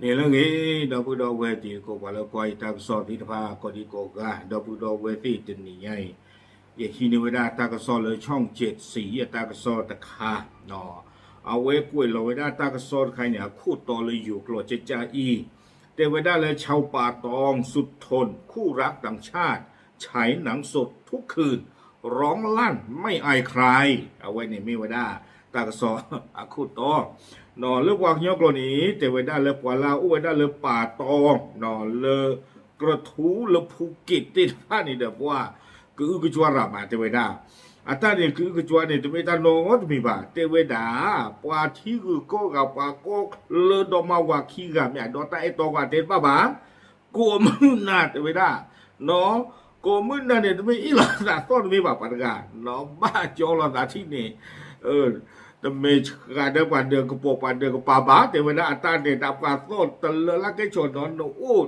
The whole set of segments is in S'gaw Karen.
န့ၣ်လၢအဂ့ၤ ဒီပုၢ်ဒီဝဲၢ်တံၤသကိး ပှၤလၢကွၢ်ယတၢ်ကစီၣ်သ့ၣ်တဖၣ် ကိးဒံကိးဂၤ ဒီပုၢ်ဒီဝဲၢ်သ့ၣ် တနံၤညါအံၤ ယဟံးန့ၢ်ဝဲဒၣ်တၢ်ကစီၣ်လၢ ช่องเจ็ดสี အတၢ်ကစီၣ်တခါ အဝဲကွဲးလီၤဝဲဒၣ်တၢ်ကစီၣ်တခါအံၤန့ၣ် အခိၣ်တီလၢယိၤကျိာ်ကကါအံၤ တဲဝဲဒၣ်လၢ ชาวป่าตองสุดทน คู่รักต่างชาติฉายหนังสดทุกคืน ร้องลั่นไม่อายใคร အဝဲန့ၣ်မ့ၢ်ဝဲဒၣ် တၢ်ကစီၣ်အခိၣ်တီ လၢပှၤကညီကျိာ်န့ၣ် တဲဝဲဒၣ်လၢပှၤလၢအအိၣ်ဝဲဒၣ်လၢ ป่าตอง လၢ กระทู้ လၢ ภูเก็ต သ့ၣ်တဖၣ်န့ၣ်ဒီး ပှၤကအုကစွါရၤမး တဲဝဲဒၣ် အတၢ်န့ၣ်ကအုကစွါန့ၣ် တမ့ၢ်တၢ်နီတမံၤဘၣ် တဲဝဲဒၣ် ပှၤထံဂုၤကီၢ်ဂၤ ပှၤကီၢ်ချၢဒီမါဝၤခံဂၤ မ့ၢ်အဒီတၢ်အဲၣ်တီကွၢ်တဲတဘၣ်ဘၣ် ကိးမုၢ်နၤ တဲဝဲဒၣ် ကိးမုၢ်နၤန့ၣ် တမ့ၢ်အ့ၣ်လိာ်သးသီၣ်တမ့ၢ်ဘၣ် ပှၤတဂၤ ဘၣ်ကၠီလိာ်သးထံၣ်န့ၣ် တမ့ၢ်ဆှးဒီးပှၤဒၢးကပိာ်ပှၤဒၢးကပၤဘၣ် တဲဝဲဒၣ် အတၢ်န့ၣ်တၢ်ပှၤသီၣ်တလၢလၢကဲဆိးနီၤ နအိၣ်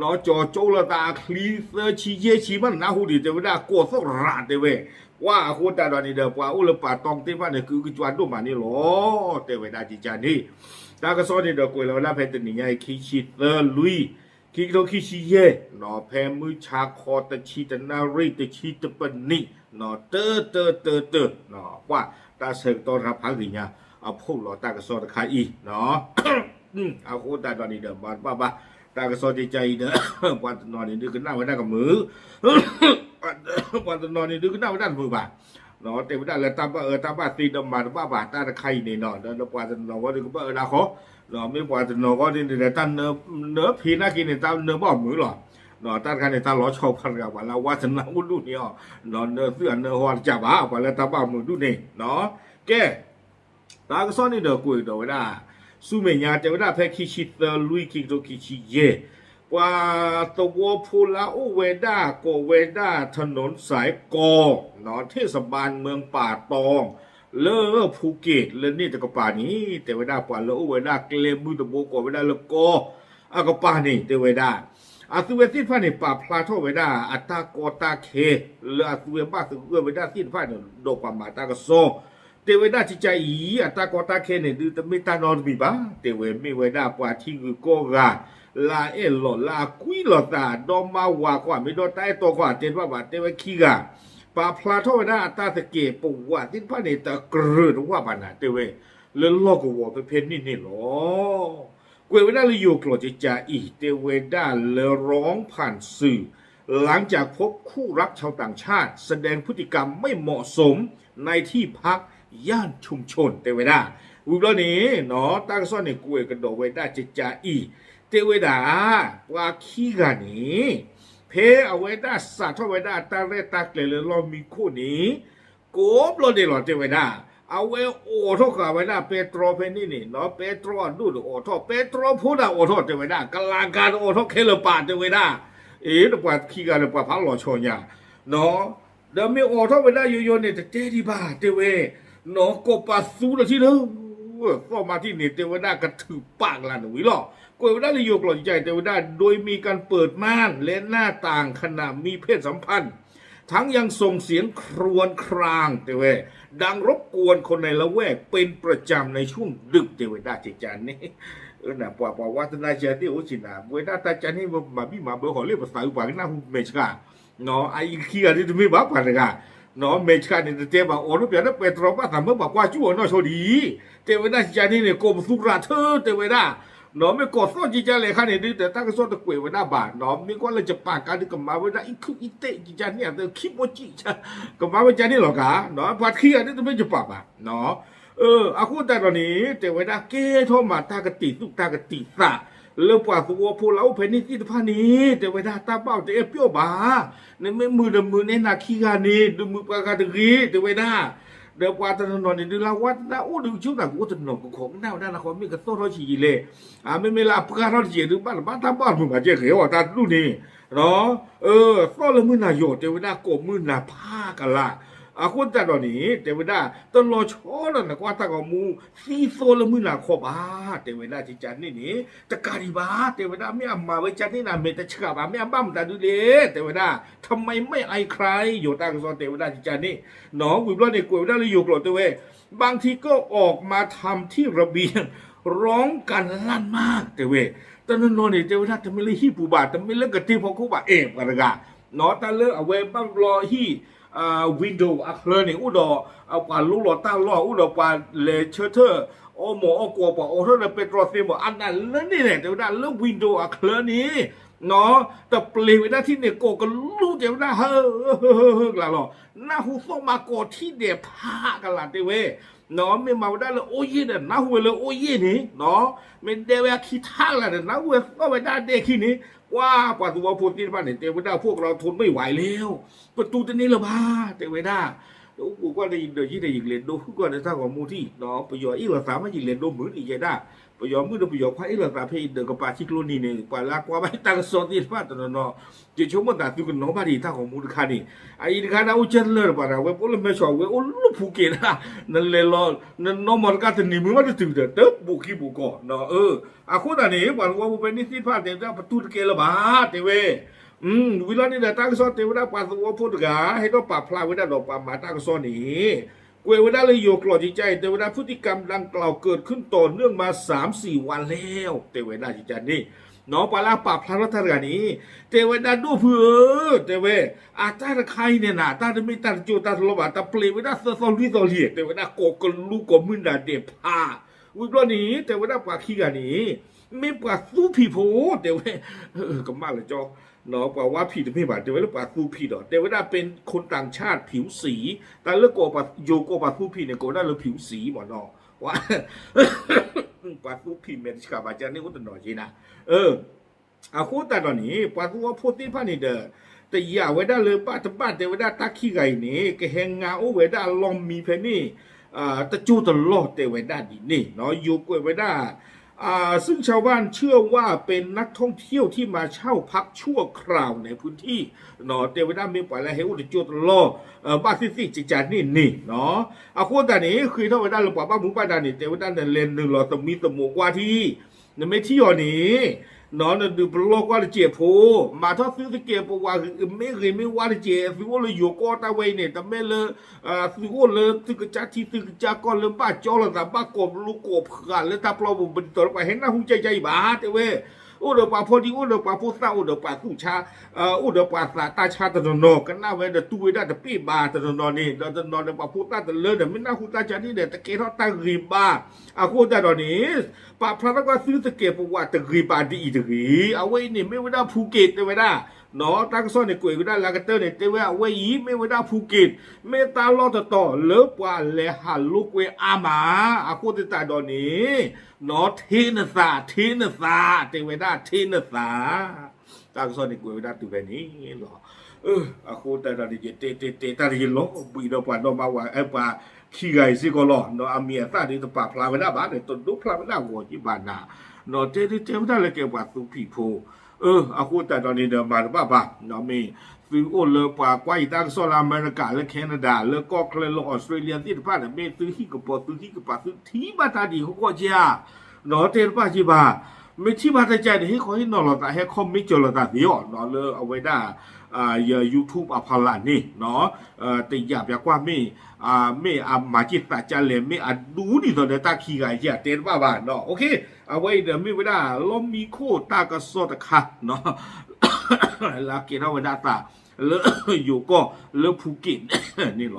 နီၤကၠီကၠိလိာ်သးအချံသၢဆံယဲၢ်ဆံမး နနၢ်ဟူဒံး တဲဝဲဒၣ် ကိးသီၣ်ရၤ တဲဝဲ ပှၤအဃိသတးဒီးန့ၣ်ဒီး ပှၤအိၣ်လၢ ป่าตอง သ့ၣ်တဖၣ်န့ၣ် ကအုကစွါဒိၣ်မးန့ၣ်လီၤ တဲဝဲဒၣ်ကကါန့ၣ် တၢ်ကစီၣ်န့ၣ်ဒီးကွဲးလီၤဝဲဒၣ်ဖဲတနံၤညါအံၤ ခံဆံသၢလွံၢ် ခံကထိခံဆံယဲၢ် ဖဲမုၢ်ဆါခီတဆံတနၣ်ရံၣ် တဆံတပနံး တၢတၢတၢတၢ ပှၤတၢ်ဆၢကတီၢ်တခါဖးဂ့ၤညါ အဖီၣ်လီၤတၢ်ကစီၣ်တခါအံၤ အဃိသတးဒီးန့ၣ်ဒီး မၤတဘၣ်ဘၣ် တၢ်ကစီၣ်ကကါအံၤဒီး ပှၤတနီၤန့ၣ်ဒုးကနၣ်ဝဲဒၣ်ကမုာ် ပှၤတနီၤန့ၣ်ဒုးကနၣ်ဝဲဒၣ်တမုာ်ဘၣ် တဲဝဲဒၣ်လၢတၢ်ဘၣ်အၢတၢ်ဘၣ်သီဒီးမၤတဘၣ်ဘၣ် တၢ်တခါအံၤန့ၣ်နီၤ ဒီးပှၤတနီၤဂီၢ်ဒုးကဘၣ်အၢဒၣ်ဃီ မ့ၢ်ပှၤတနီၤဂီၢ်ဒုးန့ၣ်ဒီး တၢ်နၢဖံးနာ်က့န့ၣ် တၢ်နၢဘၣ်မုာ်လီၤ တၢ်တခါန့ၣ် တၢ်လီၤဆီပှၤတဂၤ ပှၤလၢအဝါသနၢအိၣ်ဒူၣ်န့ၣ်အီၤ နၢသုအနၢဟီတကးဘၣ် ပှၤလၢတၢ်ဘၣ်မုာ်ဒူၣ်န့ၣ် ကဲ တၢ်ကစီၣ်န့ၣ်ဒီးကွဲးကဒီးဝဲဒၣ် ဆူမဲာ်ညါ တဲဝဲဒၣ်ဖဲခံဆံသၢလွံၢ် ခံကထိခံဆံယဲၢ် ပှၤသဝီဖိလၢအအိၣ်ဝဲဒၣ် ကိးဝဲဒၣ် ถนนสายกอ เทศบาลเมืองป่าตอง လၢ ภูเก็ต လၢန့ၣ်တကပၤန့ၣ် တဲဝဲဒၣ်ပှၤလၢအအိၣ်ဝဲဒၣ်ကျဲမုၢ်တဘိ ကိးဝဲဒၣ်လၢကီ အကပၤန့ၣ် တဲဝဲဒၣ် အသုဝဲသ့ၣ်တဖၣ်န့ၣ် ပာ်ဖျါထီၣ်ဝဲဒၣ် အတၢ်ကီတၢ်ခဲ လၢအသုဝဲဘၣ်သဂၢၢ်ဝဲဒၣ်သ့ၣ်တဖၣ်န့ၣ် ဒီးပှၤမၤတၢ်ကစီၣ် တဲဝဲဒၣ်ကကါအံၤ အတၢ်ကီတၢ်ခဲန့ၣ်ဒုး တမ့ၢ်တၢ်နီတမံၤဘၣ် တဲဝဲမ့ၢ်ဝဲဒၣ်ပှၤထံဂုၤကီၢ်ဂၤ လၢအအဲၣ်လီၤ လၢအကွံလိာ်သး ဒီမါဝၤကွၢ် မ့ၢ်ဒီတၢ်အဲၣ်တီကွၢ် တဲတဘၣ်ဘၣ် တဲဝဲခံဂၤ ပာ်ဖျါထီၣ်ဝဲဒၣ်အတၢ်သကဲးပဝးသ့ၣ်တဖၣ်န့ၣ် တကြၢးတဝၣ်ဘၣ်နၤ တဲဝဲ လၢလီၢ်ကဝီၤဖဲဖဲန့ၣ်န့ၣ်လီၤ ကွဲးဝဲဒၣ်လၢယိၤကျိာ်ကကါအံၤ တဲဝဲဒၣ်လၢ ร้องผ่านสื่อ หลังจากพบคู่รักชาวต่างชาติ แสดงพฤติกรรมไม่เหมาะสมในที่พักย่านชุมชน တဲဝဲဒၣ် ဝံၤဘျီန့ၣ် တၢ်ကစီၣ်န့ၣ် ကွဲးကဒီးဝဲဒၣ်ကကါအံၤ တဲဝဲဒၣ် ပှၤခံဂၤန့ၣ် ဖဲအဝဲဒၣ်စးထီၣ်ဝဲဒၣ်တၢ်ရဲၣ်တၢ်ကျဲၤလၢလီၢ်မံခိၣ်န့ၣ် ကိးဘျီဒဲးလီၤ တဲဝဲဒၣ် အဝဲအိးထီၣ်ဃာ်ဝဲဒၣ်ပဲတြီဖဲန့ၣ်န့ၣ် ပဲတြီအဒိၣ်ဒီးအိးထီၣ် ပဲတြီဖိဒၣ်အိးထီၣ် တဲဝဲဒၣ် ကလၤကၤဒီးအိးထီၣ်ခဲလၢာ်ပာ် တဲဝဲဒၣ် အ့ တပှၤခံဂၤဒီးပှၤဖးလီၤဆီညါ ဒီးမ့ၢ်အိးထီၣ်ဝဲဒၣ်ယိယိန့ၣ် တတဲဒံးဘၣ် တဲဝဲ နီၢ်ကီၢ်ပာ်သူလီၤထံၣ်လၢ သီၣ်မၤထံၣ်န့ၣ် တဲဝဲဒၣ်ကထုးပာ်ကလာ်န့ၣ် ဝံၤလီၤ ကွဲးဝဲဒၣ်လၢယိၤကျိာ်ကကါအံၤ တဲဝဲဒၣ် โดยมีการเปิดม่านและหน้าต่างขณะมีเพศสัมพันธ์ ทั้งยังส่งเสียงครวญคราง တဲဝဲ ดังรบกวนคนในละแวกเป็นประจำในช่วงดึก တဲဝဲဒၣ်ကကါန့ၣ် ပှၤပှၤဝါသနာကသ့ၣ်အိၣ်က့ၤနၤ ဝဲဒၣ်တၢ်ကါန့ၣ် မၤဘံၣ်မၤဘၢဟီၣ်လၢပသးအုးပှၤကနၢ်ဟူမဲာ်ဆှး အအံၤခံဂၤဒ်တမ့ၢ်ဘၣ်ပှၤတဂၤ မဲာ်ဆှးန့ၣ်တတဲဘၣ် အိးထီၣ်ပၠးလၢပဲတြီဘၣ်သးမၢပှၤကွၢ်စူၣ်အီၤနီၢ်ဆိဒံး တဲဝဲဒၣ်ကကါန့ၣ်န့ၣ် ကိးပသူရၤထၢ တဲဝဲဒၣ် မ့ၢ်ကိးသီၣ်ကကါလဲၣ်ခါန့ၣ်ဒုး တၢ်ကစီၣ်တကွဲးဝဲဒၣ်ဘၣ် မ့ၢ်ကွၢ်လၢယပၣ်ကါဒုး ကမၤဝဲဒၣ်အံၤခုၣ်အံၤတဲာ် ကကါန့ၣ်အသးခံဘိကံၣ် ကမၤဝဲကါန့ၣ်လီၤကါ ပှၤခံဂၤဒုးတမ့ၢ်ယပၣ်ဘၣ် အဃိသတးဒီးန့ၣ် တဲဝဲဒၣ်ကဲထီၣ်မးတၢ်ကတံာ်သူၣ်တၢ်ကတံာ်သး လၢပှၤသဝီဖိလၢအအိၣ်ဖဲန့ၣ်သ့ၣ်တဖၣ်န့ၣ် တဲဝဲဒၣ်တၢ်ဘၣ်အတအဲၣ်ပျီဘၣ် နမ့ၢ်မုာ်ဒီးမုာ်န့ၢ်နၤခံဂၤန့ၣ် ဒုးမုာ်ပှၤဂၤတဂ့ၤ တဲဝဲဒၣ် ဒီးပှၤတနီၤနီၤန့ၣ်ဒုးလၢဝါသနာအိၣ်ဒုးကဆိသးကအိၣ်တနီၤကခီကနၣ်ဝဲဒၣ်နဃီ မ့ၢ်ကသီၣ်ထီၣ်ဆံးယံာ်လဲၣ် မ့မ့ၢ်လၢအပှၢ်ထီၣ်တကဲးဒုးဘၣ်တဘၣ်တၢ်ဘၣ်မုာ်မၤကဲဂ့ၤအီၤတၢ်တဒူၣ်န့ၣ် သီၣ်လၢမုၢ်နၤယိာ် တဲဝဲဒၣ်ကိးမုၢ်နၤဖးကလး အဃိသတးဒီးန့ၣ် တဲဝဲဒၣ် တလီၤဆီဒီးနကွၢ်တၢ်ဂီၤမူ သံသိလၢမုၢ်နၤခီဘၣ် တဲဝဲဒၣ်ကကါန့ၣ်န့ၣ် တကးဒံးဘၣ် တဲဝဲဒၣ် မ့ၢ်အမၤဝဲကါန့ၣ်နၤ မဲာ်တဆှးဘၣ် မ့ၢ်အဘၣ်မတၤဒုးလဲၣ် တဲဝဲဒၣ် ทำไมไม่อายใคร ယိၤတၢ်ကစီၣ်တဲဝဲဒၣ်ကကါန့ၣ် နီၢ်ဝံၤဘျီန့ၣ် ကွဲးဝဲဒၣ်လၢယိၤကျိာ်တဲဝဲ บางทีก็ออกมาทำที่ระเบียง พร้อมกันลั่นมาก တဲဝဲ, တနီၤနီၤန့ၣ် တဲဝဲဒၣ် တမ့ၢ်လၢဟံၣ်ပူၤဘၣ်, တမ့ၢ်လၢကတ့ဖီခိၣ်ဘၣ်, အဲၣ်ပှၤတဂၤ, နီၤ တၢ်လၢအဝဲဘၣ်ဘျီဟံၣ် window အချၢန့ၣ် အိၣ်ဒီး ပှၤလိလီၤတၢ်လီၢ် အိၣ်ဒီးပှၤလဲၤဆၢထၢၣ် အီမိာ်အီကွီၤ ပှၤအိးထီၣ်ဒီးပဲတြီသ့ၣ်မီၤ အနၢ်လၢန့ၣ်န့ၣ် တဲဝဲဒၣ်လၢ window အချၢန့ၣ် နီၤ တပျ့ၤဝဲဒၣ်ထံၣ်န့ၣ် ကိးကလူး တဲဝဲဒၣ် ဟၢ ဟၢ ဟၢ ဟၢ ကလးလီၤ, နၢ်ဟူသီၣ်မးကိးထံၣ်ဒဲးဖးကလး တဲဝဲ နီၤ မ့ၢ်မၤဝဲဒၣ်လၢအိၣ်ယ့ၢ်ဒီး နၢ်ဟူဝဲလၢအိၣ်ယ့ၢ်န့ၣ် နီၤ မ့ၢ်ဒဲဝဲအခံထးကလးဒီး နၢ်ဟူဝဲသီၣ်ဝဲဒၣ်ဒဲခံန့ၣ် ကွၢ်ပှၤသဝီဖိသ့ၣ်တဖၣ်န့ၣ် တဲဝဲဒၣ် พวกเราทนไม่ไหวแล้ว ပတူၢ်တန့ၢ်လၢၤဘၣ် တဲဝဲဒၣ်, အိၣ်ကိးကွၢ်ဒီးယဒီးယံၢ်ဒီးယကလဲၤဒိဟုၣ်ကွၢ်ဒီးတၢ်ဂီၤမူထံၣ် ပယီၤအ့ၣ်လိာ်သးမး ယလဲၤဒိမုာ်ဒံးယဲဒၣ်, ပယီၤမုၣ်ဒီးပယီၤခွါအ့ၣ်လိာ်သးဖဲအံၤဒီး ကပာ်ထံကျိနံၤန့ၣ် ပှၤလၢအကွၢ်ဘၣ်တၢ်ကစီၣ်သ့ၣ်တဖၣ်တနီၤနီၤ ယဆိကမိၣ်သးသုကနီၣ်ဘၣ်ဒံးတၢ်ဂီၤမူတခါန့ၣ်, အအံၤတခါဒၣ်အိၣ်ကၢ်လၢာ်တပှၤဒၣ် ဝဲပအိၣ်လၢမဲၢ်ဆီး ဝဲအိၣ်လၢဖူက့ၤဒၣ်, နလဲၤလီၤ နနီၢ်မီတကါတနံၤမုၢ်ဘၣ်တတုၤဒီး တဘူးခံဘူးကီၢ်, အဃိသတးန့ၣ် ပှၤသဝီဖိဖဲန့ၣ်သ့ၣ်တဖၣ်တဲဝဲဒၣ် ပတူၢ်တကဲလၢၤဘၣ် တဲဝဲ ဝံၤလီၤန့ၣ်ဒီး တၢ်ကစီၣ်တဲဝဲဒၣ် ပှၤသဝီဖိတဂၤ ဟဲထီၣ်ပာ်ဖျါဝဲဒၣ်ဒီးပှၤမၤတၢ်ကစီၣ်န့ၣ် ကွဲးဝဲဒၣ်လၢယိၤကျိာ်ကကါအံၤ တဲဝဲဒၣ် พฤติกรรมดังกล่าวเกิดขึ้นต่อเนื่องมาสามสี่วันแล้ว တဲဝဲဒၣ်ကကါန့ၣ်, နီၤ ပှၤလၢအပာ်ဖျါထီၣ်တၢ်တဂၤန့ၣ် တဲဝဲဒၣ် ဒိၣ်ဖုဧၢ, တဲဝဲ အတၢ်တခါအံၤန့ၣ်နၤ တၢ်တမ့ၢ်တၢ်တကၠိတၢ်တလီၢ်ဘၣ် တပျ့ၤဝဲဒၣ်သၢသီလွံၢ်သီလံ တဲဝဲဒၣ် ကိးကလူးကိးမုၢ်နၤဒဲးဖး, ဝံၤဘျီန့ၣ် တဲဝဲဒၣ်ပှၤခံဂၤန့ၣ် မ့ၢ်ပှၤသူဖံးဖိ တဲဝဲ ကမၣ်လၢကၠီ ပှၤဝါဖံးတမ့ၢ်ဘၣ် တဲဝဲလၢပှၤသူဖံးဒီး တဲဝဲဒၣ် เป็นคนต่างชาติผิวสี တၢ်လၢယိၤကိးပှၤသူဖံးန့ၣ် ကိးဝဲဒၣ်လၢ ผิวสี မ့ၢ်နီၤ, ပှၤသူဖံးမဲာ်တဆှးဘၣ်ကန့ၣ်အိၣ်တနီၤက့နၤ, အဃိသတးဒီးန့ၣ် ပှၤသဝီဖိသ့ၣ်တဖၣ်န့ၣ်ဒီး တယာ်ဝဲဒၣ်လၢဘၣ်တဘၣ် တဲဝဲဒၣ်တၢ်ခံဂၤအံၤန့ၣ် ကဟဲငါအိၣ်ဝဲဒၣ်အလီၢ်မံဖဲန့ၣ် တကၠိတလီၢ် တဲဝဲဒၣ်ဒ်န့ၣ်နီၤ, ယိၤကွဲးဝဲဒၣ် ซึ่งชาวบ้านเชื่อว่าเป็นนักท่องเที่ยวที่มาเช่าพักชั่วคราวในพื้นที่ တဲဝဲဒၣ်မ့ၢ်ပှၤလၢဟဲအိၣ်တကၠိတလီၢ် ဘၣ်သ့ၣ်သ့ၣ်ကကန့ၣ်န့ၣ်နီၤ, အဃိသတးန့ၣ် ဃ့ထီၣ်ဝဲဒၣ်လၢပှၤဘၣ်မူဘၣ်ဒါန့ၣ် တဲဝဲဒၣ်နလဲၤနုာ်လီၤသမံသမိးကွၢ်ထံ နမ့ၢ်ထံၣ်အီၤန့ၣ် နီၤ နဒုးပလီၢ်ကွၢ်တစဲးဖိ မၤထီၣ်သုသကဲးပဝး မ့ၢ်ဂ့ၤမ့ၢ်ဝါတစဲး သုအိၣ်လၢယိၤကီၢ်တၢ်ဝဲအံၤန့ၣ် တမ့ၢ်လၢ သုအိၣ်လၢသုကစၢ်ထံသုကစၢ်ကီၢ်လၢဘၣ်ကၠီလိာ်သး ဘၣ်ကိးပလူကိးဖှးလၢတၢ်ပျီပူၤ ပဒ်သိးလၢပှၤဟဲနၢ်ဟူကၠဲကၠဲအံၤဘၣ် တဲဝဲ, အိၣ်ဒီးပှၤဖိဒံ အိၣ်ဒီးပှၤဖိသၣ် အိၣ်ဒီးပှၤသူၣ်ဆါ အိၣ်ဒီးပှၤသးတၢ်ဆါတနီၤနီၤ ကနၣ်ဝဲဒီးတူၢ်ဝဲဒၣ်တပ့ၢ်ဘၣ်တနီၤနီၤန့ၣ် ဒီးတနီၤဒီးပှၤဖိသၣ်တလၢဒီး မ့ၢ်နၢ်ဟူတၢ်ကၠီန့ၣ်ဒီး တကဲထီၣ်တၢ်ဂ့ၤဘၣ် အဃိသတးဒီးန့ၣ် ပာ်ဖျါထီၣ်ကွၢ်သုသကဲးပဝးတဂ့ၤဘၣ်ဒ်အံၤတဂ့ၤ အဝဲအံၤန့ၣ် မ့ၢ်ဝဲဒၣ်ဖူက့း တဲဝဲဒၣ် နီၤ တၢ်ကစီၣ်န့ၣ် ကွဲးဝဲဒၣ်လၢအကတၢၢ်န့ၣ် တဲဝဲအဝဲအံၤ မ့ၢ်ဝဲဒၣ်ဖူက့း မ့ၢ်တၢ်လီၢ်တတီၤလၢပှၤလဲၤဟးလိာ်ကွဲအါမး အဃိသတးဒီးန့ၣ် နီၤ ထ့နသး ထ့နသး တဲဝဲဒၣ်ထ့နသး တၢ်ကစီၣ်န့ၣ် ကွဲးဝဲဒၣ်တုၤဖဲန့ၣ်လီၤ. အဃိသတးဒီးန့ၣ် ယတဲတဲတဲတၢ်န့ၣ် ယလီၤဘှံးဒီးပှၤဒီမါဝၤ ပှၤခံဂၤအံၤစ့ၢ်ကီးလီၤ. နီၤ အမံၤအသၣ်ဒ်တပာ်ဖျါဝဲဒၣ်ဘၣ်န့ၣ် တဒိဖျါဝဲဒၣ်ဂီၤက့ဘၣ်နၤ နီၤ တဲဒ်တဲဝဲဒၣ်လၢကဲပှၤသူဖံးဖိ အဃိသတးဒီးန့ၣ်ဒီး မၤတဘၣ်ဘၣ် နီၤ မ့ၢ်သုအိၣ်လၢပှၤကွၢ်ယတၢ်ကစီၣ်လၢအမဲရကၤ လၢ Canada လၢကီၢ်ချၢ လၢ Australia သ့ၣ်တဖၣ်ဒီး မ့ၢ်သုဟံၣ်ကပီၤ သုဟံၣ်ကပၤ သုထံၣ်ဘၣ်တၢ်ဒ်ဟီၣ်ကီၢ်က့ဧါ နီၤ တဲတဘၣ်က့ဘၣ် မ့ၢ်ထံၣ်ဘၣ်တၢ်ကါန့ၣ် ဟ့ၣ်ခီဟ့ၣ်နီၤလိာ်သး ဟဲ comment စၢၤလိာ်သးသ့အီၤ နီၤ လၢအဝဲဒၣ် ယ YouTube အဖီလာ်န့ၣ် နီၤ တယာ်ပျးကွၢ်မ့ၢ် မ့ၢ်အမၤက့ၤသးကါလဲၣ် မ့ၢ်အဒူဒ်သိးဒီးတၢ်ခံဂၤယတဲတဘၣ်ဘၣ် နီၤ အဝဲအံၤဒီးမ့ၢ်ဝဲဒၣ်လီမံခိၣ်တၢ်ကစီၣ်တခါ နီၤ လၢအကဲထီၣ်ဝဲဒၣ်အသး လၢယိၤကီၢ် လၢဖူက့းန့ၣ်လီၤ.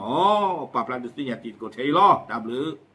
ပာ်ဖျါဒုးသ့ၣ်ညါတံၤသကိးထဲအံၤလီၤ. တၢ်ဘျုး